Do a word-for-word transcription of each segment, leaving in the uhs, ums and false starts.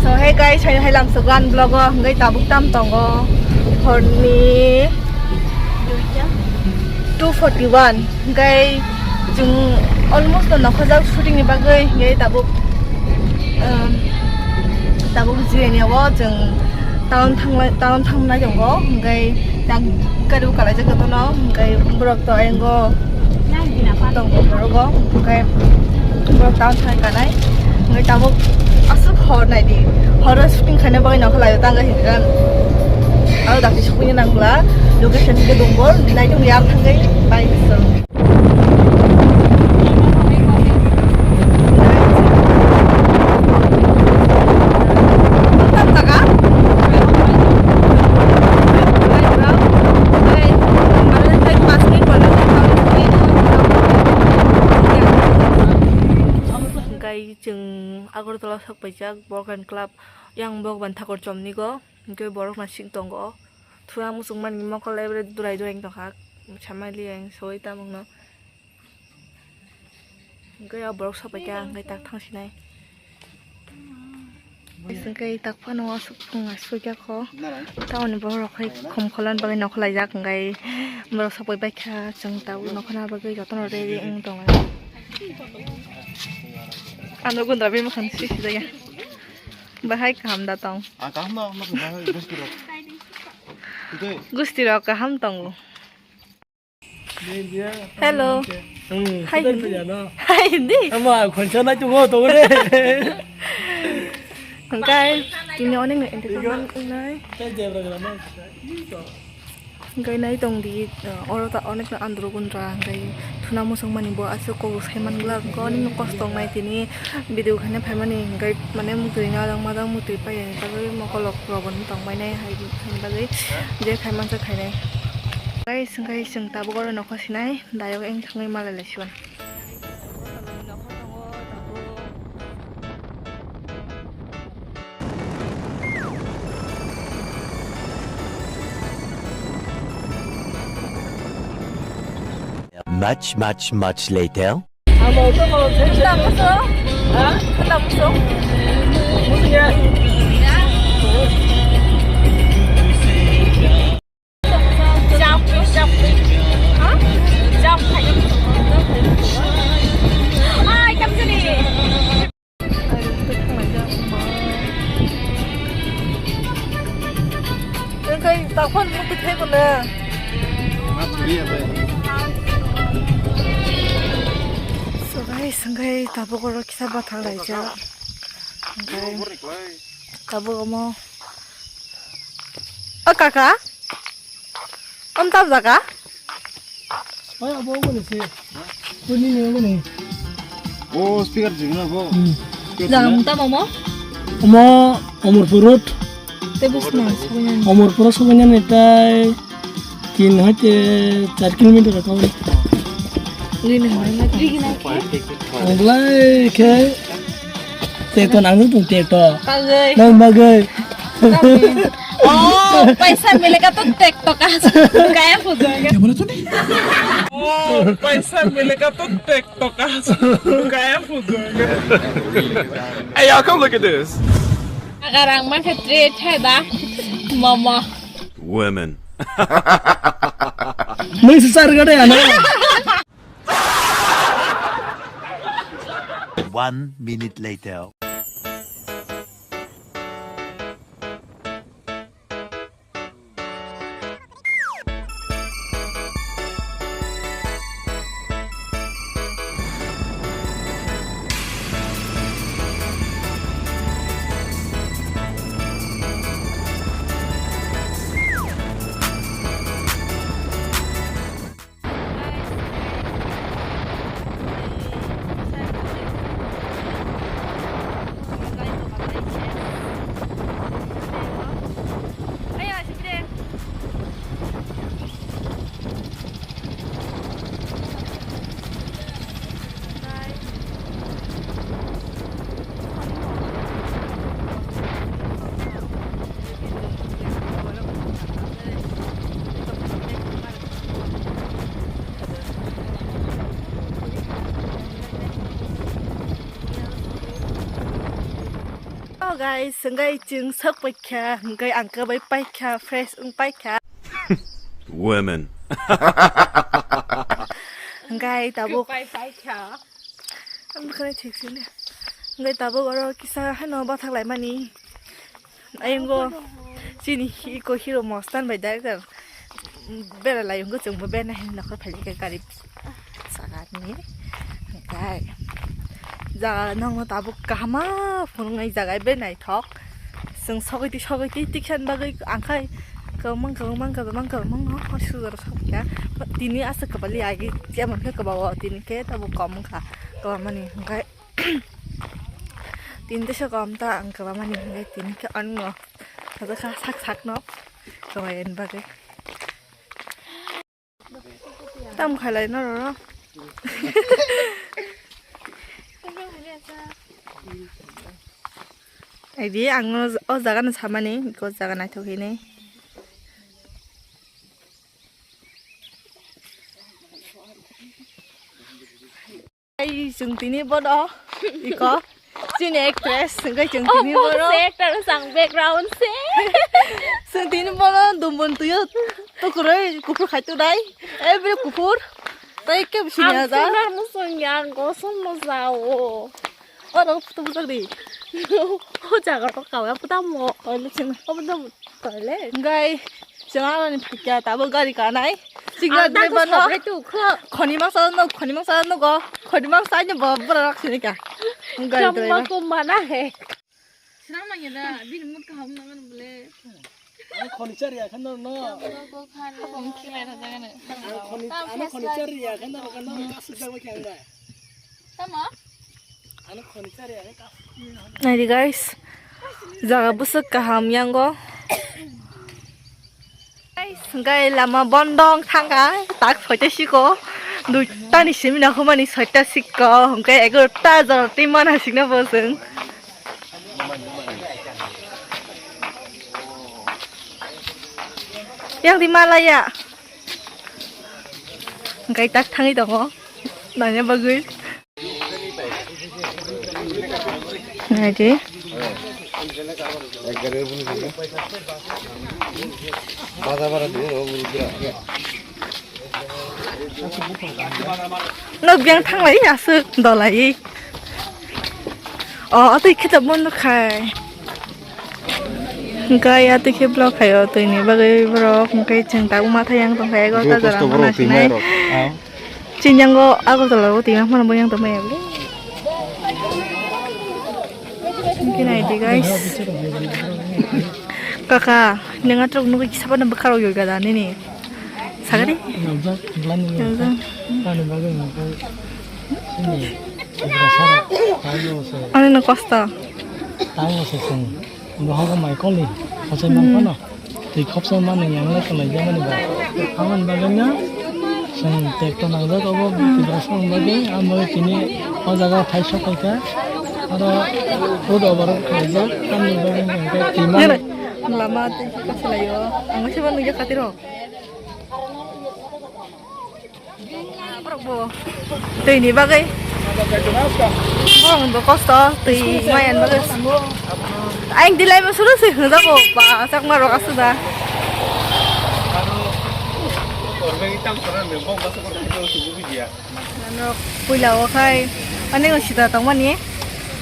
So, hey guys, hai hai lamsogo ani vlog o, hwnkhe tabuk tam tongo horni two forty one, hwnkhe chwng almost no nokhorjak shooting ni bagwi, hwnkhe tabuk, um, tabuk jireni o chwng town thanglai, town thangnai tongo, hwnkhe tak gari o kalaijak jotono, hwnkhe borok to ayang o tong borok o, hwnkhe borok town thang kanai, hwnkhe tabuk aswk hor naidi, horo shooting khaina bagwi nokha laio tangwi hinwi aro dakti sukui nang bwla location hwnkhe Dumbur, naitung yar thangwi bai. Hwnkhe chwng Agartala sok paijak Borok and Club, yang Bhagwan Thakur chomni go, hwnkhe borok nasing tongo. Thura muchung mani mokol ebre durai durai wng tongkha, samali ang soi tamokno. Hwnkhe o borok sopaikha, hwnkhe tak thangsinai. Hwnkhe tak phano aswk phung aswk ya kho. Tamoni borok hai khum kholan bagwi nokho laijak, hwnkhe borok sopai baikha, chwng tabuk nokho na bagwi jotono ready wng tongo. Ano gundra bini mwkhang si sijaya. Bahai kaham da tong? Ah, kaham da, ano bahai gusti rok. Gusti rok kaham tongo. Hello. Hmm, hai hindi. Hai hindi. Ama khonsa nai tungo to re. Hwnkhe tini onek no entertainment wngnai. Hwnkhe nai tong di, oro ta onek no andro gundra hwnkhe thuna muchung mani bo aswk kok sai man glak hwnkhe onek no kosto wngnai tini video khaina phaimani hwnkhe mane muktrwi najak majak muktrwi paiyani bagwi mokolok rok bo tong bainai hai bagwi je khai mansa khainai. Guys, hwnkhe chwng tabuk oro nokho sinai dayok wng thangwi malai laisio. Much, much, much later. Hwnkhe takhon mukti thai bono. So guys, hwnkhe tabuk oro kisa bathang laijak. Hwnkhe tabuk omo. O kaka? Om tab jaga? Oi, abo obo ni se. Kuni ni obo ni. O speaker jigna bo. Hmm. Jaga mung tamo mo? Omo Omorpur Road. Te bus na, sabinan. Omorpur sabinan ni tai tin hoite char kilometer ka. Gini na, gini na. Anglai ke. Tekto nang tung tekto. Kagwi. Nang bagwi. Oh, paisa milega to tekto ka. Kaya pujo. Kya bola tune? Oh, paisa milega to tekto ka. Kaya pujo. Hey, y'all, come look at this. Agarang ma khatri thai ba. Mama. Women. Mui sar gade ana. One minute later. Guys, hwnkhe chwng sok paikha, hwnkhe ang kwbai paikha, fresh wng paikha. Women. Hwnkhe tabuk. Kwbai paikha. Ang bwkhwnai thik sini. Hwnkhe tabuk oro kisa haino bathak laimani. Ayungo chini iko hero Mostan bai director. Bera lai wngkha chwngbo bera nai hinwi nokha phaikha gari sakani. Hwnkhe jaga nokno tabuk kahama phunuknai jaga bai naithok. Chwng sogwi twi sogwi twi tiksan bagwi angkhai kwbangma kwbangma kwbangma kwbangma no hor sujaro sokya. Tini aswk kwbali agi chemon khe kwbao tini khe tabuk kom wngkha kwbamani hwnkhe. Tini teisa kom ta ang kwbamani hwnkhe tini khe ano hwnkhe sak sakno kwbai ani bagwi. Tam khalai no roro. Edi ang no o jaga no samani, o jaga naithok hini. Ai, chwng tini bono iko chini actress, hwnkhe chwng tini bono se actor sang background se. Chwng tini bono dumbon tuyo tukuroi kuphur khai tunai. Every kuphur. Tai ke bisi ni aja. Ang sunar musung yang gosong no jao. Oro photo bujak di. O jaga to kawa photo mo. Oile chwng obo to toilet. Hwnkhe chwng aroni phaikya tabuk gari kanai. Chwng ang driver no. Khoni mangsa no, khoni mangsa no go. Khoni mangsa no bo bora rak sini ka. Gari driver. Chamma ko mana hai. Srang nang ya da, bini mut kaham nang bole. Ang khoni char ya khan no. Ang khoni, ang khoni char ya khan no, khan no, kasuk jagwa khe ang bai. Tamo? Naidi guys, jaga bwswk kaham yango. Guys, hwnkhe lama bondong thangkha, tak soita siko. Duitani simi nakhumani soita siko, hwnkhe egarota jora twi mana sikna bo chwng. Yang di malaya. Hwnkhe tak thangwi tongo. Naina bagwi. Naidi. Nok biyang thanglai aswk dolai. O, atwi khe tabuk nukha. Hwnkhe atwi khe vlog khaio twini bagwi borok, hwnkhe chwng tabuk ma thai yang tongkha, egarota jora ma nasinai. Chini yango Agartala o twi mangmano bo yang tongmani. Hwnkhe naidi guys. Kaka, nwng atrok nugwi kisa phano bwkha rok yoga da nini. Sagari? Nukjak, bwlani nukjak. Nukjak. Ani bagwi nukjak. Ani no kosto. Tamo se chwng. Bohogo mai koli. Hachai man phano. Twi khopsa mani yang le kwlai jamani ba. Aboni bagwi no chwng tek to nangjak obo Tiprasa ni bagwi. Amo tini o jaga phai sok khaikha. Oro food over khaijak. Tamni bagwi hwnkhe twi mani. Lama tei khe kasalaio. Ang se ba nukya khatiro. Borok bo twi ni bagwi. Borok bo kosto twi maya ni bagwi. Ang dilai bo suru se hwnjago ba chakma rok aswk da. Ano puila o khai ani sida tongmani.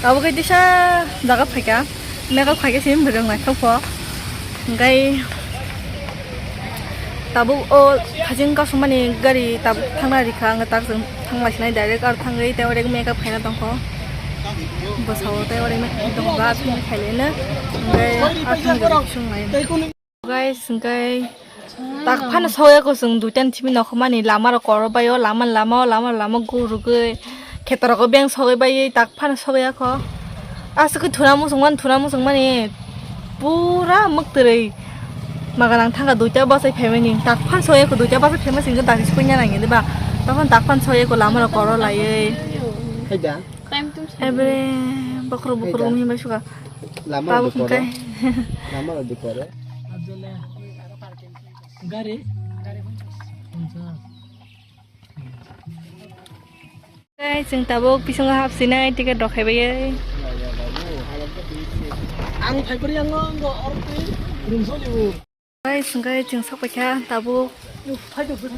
Abo khe disa jaga phaikha. Makeup khaikhe se bwrwng naithok kho. Hwnkhe tabuk o hajing kasumani gari tabuk thangna rikha, ang tak chwng thanglai sinai direct aro thangwi tei orek makeup khaina tongkho. Bwsao tei orek makeup tongkho, aswk khailai no. Hwnkhe aswk khailai no. Guys, hwnkhe tak phano sogya ko chwng duitan simi nokhormani lama rok koro bai o lama lama o lama lama gurugwi kheto rok beng sogwi bai tak phano sogya ko aswk thuna muchung mani thuna muchung mani pura mwktwrwi maga nang thangkha duita bachai phaimani tak phano sogya ko duita bachai phaima singkhe dagi sukui nang ya diba tokon tak phano sogya ko lama rok koro laiwi. Haida. Ebre bokhorok bokhorok wngwi bai suka. Lama tabuk dukoro. Hwnkhe. Lama dukoro. Gari. Gari. Guys, chwng tabuk bisingo hapsinai ticket rok khaibai. Ang phai kori ang no, no, or twi rum so liu. Guys, hwnkhe chwng sok paikha tabuk. Phai do, phai do.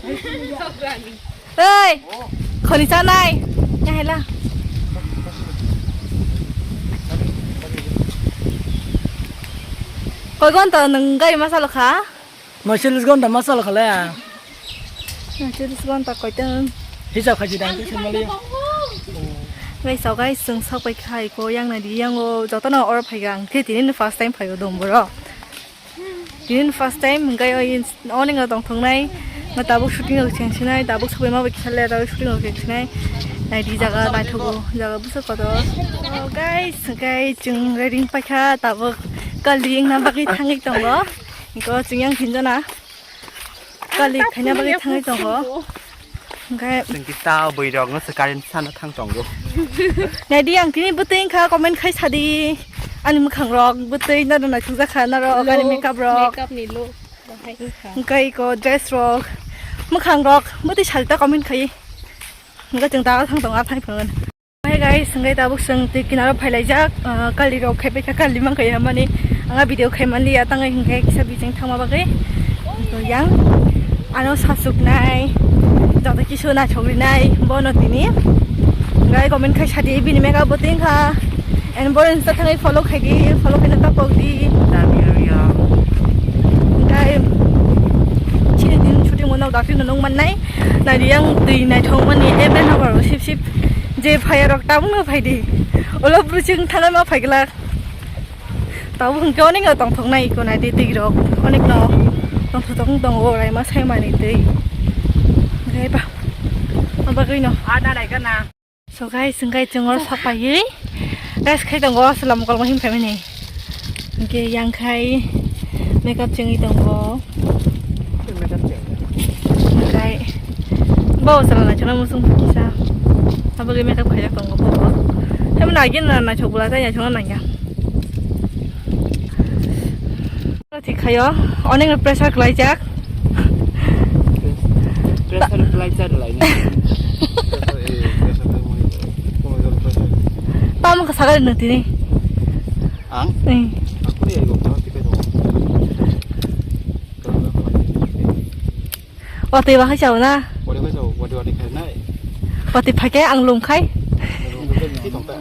Oi, khoni chanai. Nahela. Koi gonta nwng gari ma chalo kha? Noisolish gonta ma chalo kha le. Noisolish gonta koiteng. Hisab khaji dang khe sengmali. Guys, so guys, chwng sok paikha iko yang nai di, yango jotono or phaiga ang khe tini first time phaigo dong boro. Tini first time hwnkhe oi oningo tongthoknai. Nga tabuk shooting rok chengsinai, tabuk sobaima bai kisa le tabuk shooting rok chengsinai. Nai di jaga naithogo, jaga bwswk kotor. Oh, guys, hwnkhe chwng ready paikha tabuk kali wngna bagwi thangwi tongo. Iko chwng yang hinjana. Kali khaina bagwi thangwi tongo. Hwnkhe chwng kisa bwrwi rok no se current sana thang tongo. Naidi ang tini bwtwi wngkha comment khai sadi. Ani mwkhang rok bwtwi naro naithok jakha naro ani makeup rok. Makeup ni look. Hwnkhe iko dress rok. Mwkhang rok bwtwi sadi ta comment khai. Hwnkhe chwng daga thang tongo a thang phunuknani. Hey guys, hwnkhe tabuk chwng twi kinaro phailaijak, ah, kali rok khaipai kha, kali mankha ya mani. Ang a video khai manliya, tangwi hwnkhe kisa bijing thangma bagwi. To yang ano sasuknai, joto kisu naithok rinai, bono tini. Hwnkhe comment khai sadi, bini makeup bo twi wngkha. And bono Insta thangwi follow khaidi, follow khaina ta pokdi. Hwnkhe chini din shooting mo nok dakti no nung mannai. Naidi yang twi naithok mani, ebe nokar sip sip. Je phai rok tabuk no phai di. Olo bwswng thana ma phai glak. Tabuk hwnkhe onek no tongthok nai iko nai di twi rok. Onek no tongthok tong tongo orai ma sai mani twi. Hwnkhe ba. Abagwi no. Ada nai kana. So guys, hwnkhe chwng oro sapaiwi. Guys, khai tongo salam kolmo him phaimani. Hwnkhe yang khai makeup chengwi tongo. Makeup chengwi. Hwnkhe bo chwla naithokna muchung kisa. Aboni makeup khaijak tongo bo. Tei mano agini naithok bwla tei naithokna nangya. Thik khayo, onek pressure khlaijak. Pressure khlaijak lai. Tamo ka sagari nang tini. Ang? Eh. Aku ni ayo kau tipe dong. Watwi bahai chao na? Watwi bahai chao, watwi watwi khai nai. Watwi phai khe ang lum khai. Ki tong ta.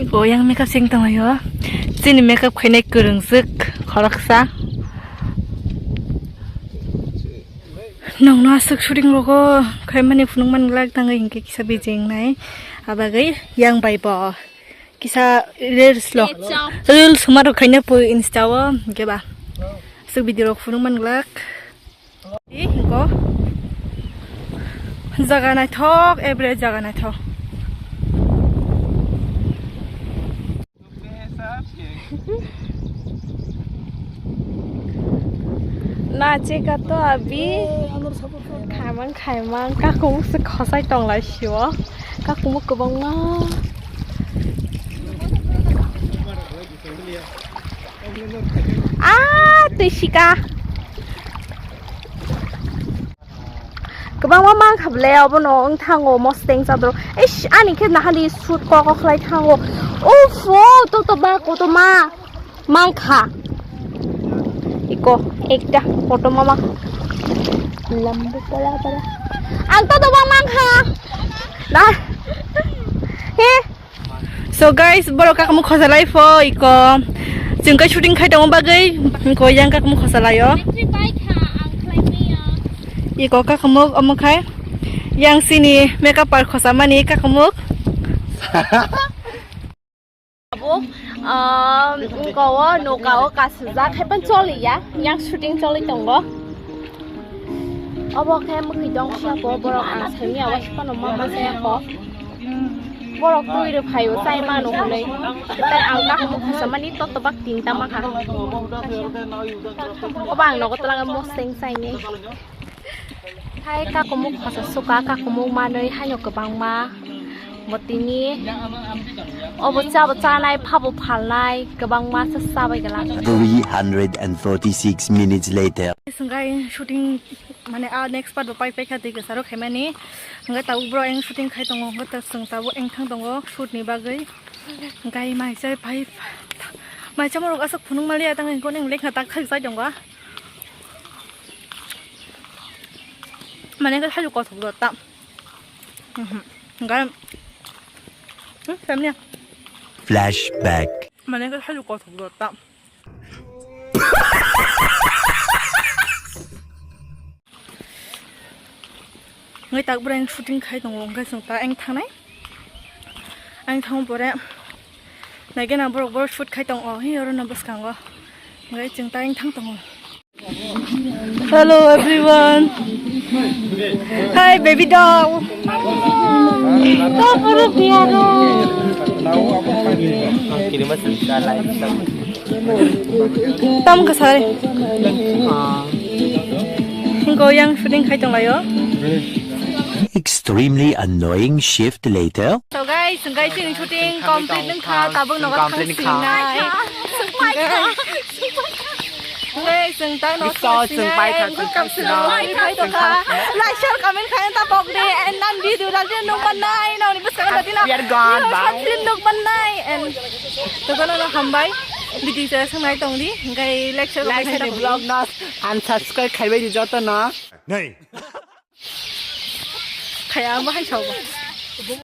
Iko yang makeup sing tong yo. Chini makeup khainai kwrwng swk khoroksa. Nongno aswk shooting rogo khaimani phunukmani glak tangwi hinkhe kisa bijing nai. Abagwi yang bai bo kisa reels lo. Reels suma rok khaina pui Insta o hinkhe ba. Aswk video rok phunukmani glak. Hingo jaga naithok, every jaga naithok. Nache ka to abi. Khaimang khaimang kakung se khosai tonglai sio. Kakung kwbangma. Ah, twi sika. Kwbangma mankha ble obono wng thango mosteng chadro. Eish, ani khe nahali shoot kok kok khlai thango. Uffo, to to ba kotorma mankha. Iko ekta kotorma mankha. Lambu pala pala. Ang to to ba mankha. Da. He. So guys, borok kakamuk khosalai pho iko. Chwng kai shooting khai tongo bagwi iko yang kakamuk khosalaio. Iko kakamuk omo khai yang sini makeup par khosamani kakamuk. Abo, ah, iko o noka o kasijak khai pan choli ya, yang shooting choli tongo. Obo khe mwkhwi dong siya ko borok ang saimya waisu phano ma ma saya ko. Borok twi rw phaio chai mano hwnwi. Tei ang kahamuk khasamani totobak tinta mankha. Obo ang nogo twlangwi mosteng chaini. Hai kakumuk khasa suka kakumuk manwi haino kwbangma. Bo tini obo chabo chanai phabo phalnai kwbangma cha chabai glak. Three hundred and forty-six minutes later. Swngkha shooting. Mane a next part bo pai pai kha twi kwcharo khaimani. Hwnkhe tabuk bro eng shooting khai tongo, hwnkhe ta-, chwng tabuk eng thang tongo shoot ni bagwi. Hwnkhe mai chai pai, mai chamorok aswk phunuk maliya tang hwnkhe eng lekha tak khai chai tongo. Mane khe thaichuk kothok do ta. Mhm. Hwnkhe, hmm, family. Flashback. Mane khe thaichuk kothok do ta. Ngai tak bwrang shooting khai tongo, hwnkhe chwng ta ang thangnai. Ang thang pore naikhe na borok borok shoot khai tongo, hi oro no bwskango. Ngai chwng ta ang thang tongo. Hello everyone. Hi baby doll. Tam kasari. Goyang shooting khai tonglaio. Extremely annoying shift later. So guys, guys, chini shooting complete wngkha, tabuk nogo thang sinai. Guys, chwng ta no thang sinai. Like, share, comment khai ta bok de, and nan video dal de nung manai, nang ni bwskango dati na. We are gone, bye. Nung manai, and to kono no hambai. Video se sangnai tong di, guys, like, share, comment khai ta bok di. Vlog no unsubscribe khaibai di joto no. Khaya ang bahai sao.